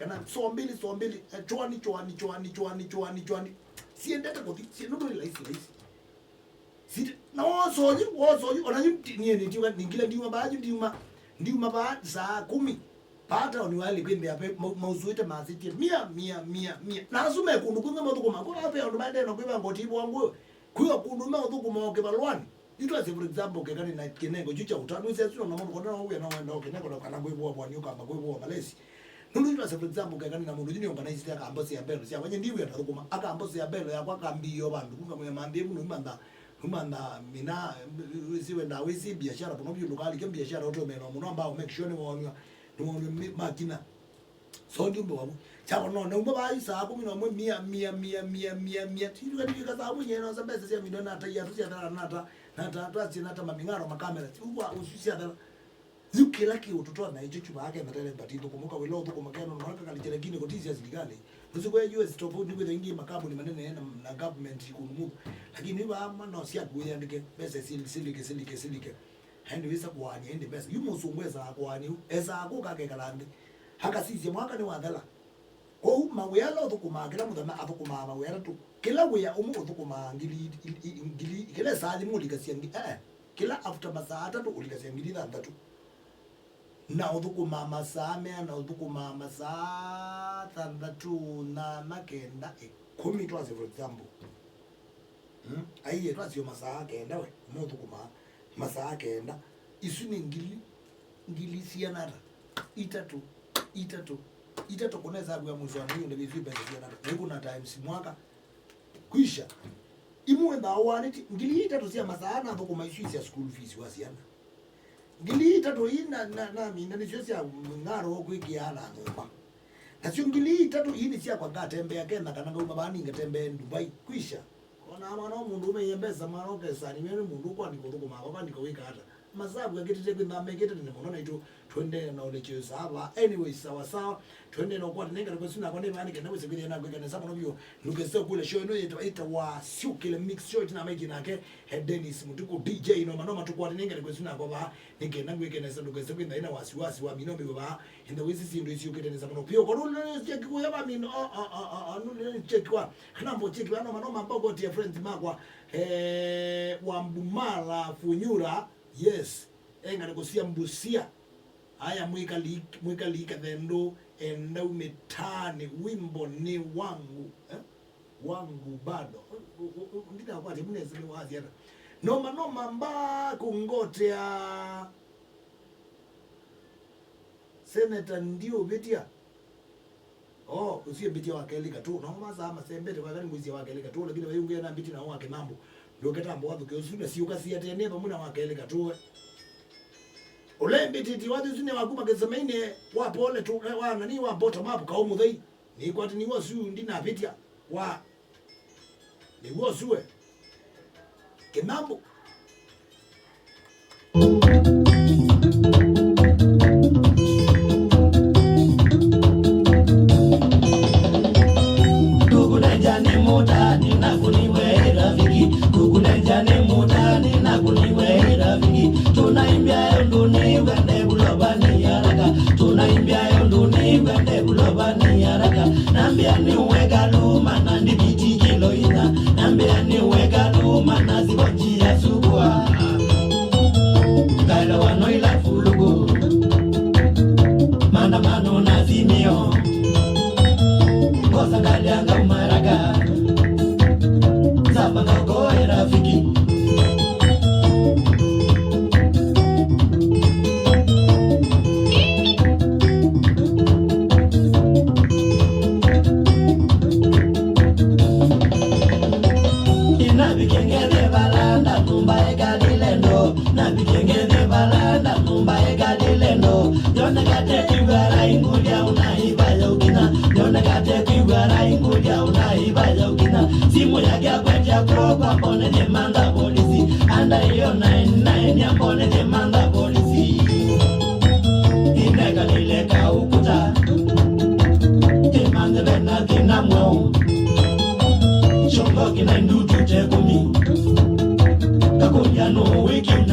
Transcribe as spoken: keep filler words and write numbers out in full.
Kana so mbili, so mbili, eh, chwani, chwani, chwani, chwani, chwani, chwani. Siendete kuthi, si nundu ni laisi, laisi. Siti, na wosoyi, wosoyi, ona yu ti-, niye nitiuka, ningila ndiuma baa, yu ndiuma, ndiuma baa saa kumi. Pata oni wali kwimbe ape, mau-, mausuite masitie, mia, mia, mia, mia. Na asu me kundu kwingi mathukuma, kwa ape ondu maende na kwiva ngoti ibo wangu. Kwiwa kundu me uthukuma o kivalwani. Yu twasye, for example, kekani na kinengo kyu kya utanu, ise sio na mundu kona wia na wenda o kinengo na kana kwivua bwani ukamba kwivua malesi. Nundu yu twasye, for example, kekani na mundu yu ni organized akambosea mbelo sya wanye ndiwi atathukuma, akambosea mbelo yakwa akambiio vandu, kunga mwe mambi muno imantha, imantha mina, isi wenda wisi biashara, puno biundu kali ke biashara utomela muno ambao make sure ni wonwa, ni wonwa mi-, makina. So ndiumbe wavu. Chako no, na umbe bai saa kumi na umwe mia, mia, mia, mia, mia, mia. Titu kati kika saa mwenye no sabesa sia milioni na tai ya tusia thara na ta, na ta, tuasi na ta mamingaro makamera. Uwa ususia thara. Yu kila ki ututoa na icho chuba yake na tele bati thukumuka wilo thukuma keno na kaka liche lakini kotisia serikali. Nusu kwa U S tofauti ni kwa ingi makambuni manene na, na government ikunu. Lakini ba mano sia kuya ndike pesa sil-, silike, silike, silike. Aende wĩsa kũaany'a ĩndĩ mbesa. Yu mũsũngũ esaa kũaany'a yu, esaa kũka akekala nthĩ. Akasisya mwaka nĩwathela. Kwoou mawĩa ala ũthũkũmaa kĩla mũthenya athũkũmaa mawĩa atatũ. Kĩla wĩa ũmwe ũthũkũmaa ngili, i-, i-, ngili, kĩla ĩsaa yĩmwe ũlikasya ngi-, eh, kĩla after masaa atatũ ũlikasya ngili thanthatũ. Na ũthũkũmaa masaa meana, ũthũkũmaa masaa thanthatũ, nyanya, kenda, ĩkũmi, twasye for example. Mm? Aiye, twasyo masaa kenda we, ũmũthũkũmaa masaa kenda. Isu nĩ ngili, ngili siana ata? Itatũ, itatũ, itatũ, kũna ĩsavu ya mũico wa mwei ũndavye isu mbesa siana ata? Na ikuna times mwaka. Kwisha. Imwe thaa wanĩti, ngili itatũ sya masaa nathũkũma isu sya school fees wa siana. Ngili itatũ ii na, na, namina nĩsyo sya ng'aro kwĩkĩaa na nyũmba. Nasyo ngili itatũ ii nĩ syakwa ngatembea Kenya kana ngauma vaa ningatembee Dubai. Kwisha. Ona mwana wa mũndũ ũmeiye mbesa mwana ũkesani, we nĩ mũndũ ũkwandĩka ũthũkũmaa vava, andĩka wĩka ata? Masavu akĩtĩte kwĩthaa mekĩte tene mũno naitũ. Twendee na ũlekyeo sawa. Anyway, sawa sawa. Twendee na ũkwata nengane kwesu nakwa nĩ maani kenda wĩse kwĩthĩa na kwĩka nesa mũno vyũ. Ndũkese kũla show ĩno yĩtawa, yĩtawa Syũkĩle Mix Show, ĩtina maiki nake, eh, Dennis Mũtuku, D J Noma Noma, tũkwate nengane kwesu nakwa vaa. Nĩ kenda ngwĩke nesa, ndũkese kwĩtha ĩna wasiwasi wa mino mĩwe vaa. Ĩnthe wĩsi syĩndũ isyũkĩte nesa mũno. Pio, kwa nũlĩ check kwa yaba mino, ah, ah, ah, ah, ah, nũlĩ check kwa. Kana mbo check kwa Noma Noma, mbo gotia friends makwa. Eh, wa Mbumala, Funyura, yes. Engane kũsia mbusia. Aya mwĩkali, mwĩkali kathendũ, endau mĩtaanĩ, wimbo nĩ wangu, eh? Wangu bado. Ndinakwati mnezi nĩ wathi ata. Noma, noma mba kũngotea. Senator ndiũvĩtya. Oh, ũsie mbĩtya wa kelĩ katũ. Nao masaa masembete, kwa kani mwĩsie wa kelĩ katũ, lakini vayungia na mbĩtya na wa kĩmambo. Ndũketa mbo wathuke ũsu na siũka siatene vamwe na wa kelĩ katũ. Ũle mbĩtĩti wa thĩsu nĩ wa kuma Gethsemane, wa pole tu, wa nani, wa bottom up, kaũ mũthei. Nĩkwatĩ nĩw'o ũsu ndinavĩtya. Wa Nĩw'o ũsu we. Kĩmambo. Kukunenja nĩ mũtaani na kũniwe rafiki. Kukunenja nĩ mũtaani na kũniwe rafiki. Tunaimbia ũndũ nĩ wende kulobani haraka. Tunaimbia ũndũ nĩ wende kulobani haraka. Nambia nĩ weka luma na ndikiti kilo ina. Nambia nĩ weka luma na sibonji ya sukua. Kaelewano ila fulugu. Maandamano na simio. Kosa kali anga umaraka. Saba kako rafiki. Inavikengele balanda nyumba ekalile ndo. Navikengele balanda nyumba ekalile ndo. Yonekate iwara ingulia unaiba ya ukina. Yonekate iwara ingulia unaiba ya ukina. Simu yake akwete akroba mbone nyemanda polisi. Anda iyo nae nae nyambone nyemanda polisi. Ineka nileka ukuta. Imanthe vena thĩna mwaũ. Kyongo kĩna ndutu te kũmi. Kakũlya nũũ wĩkĩu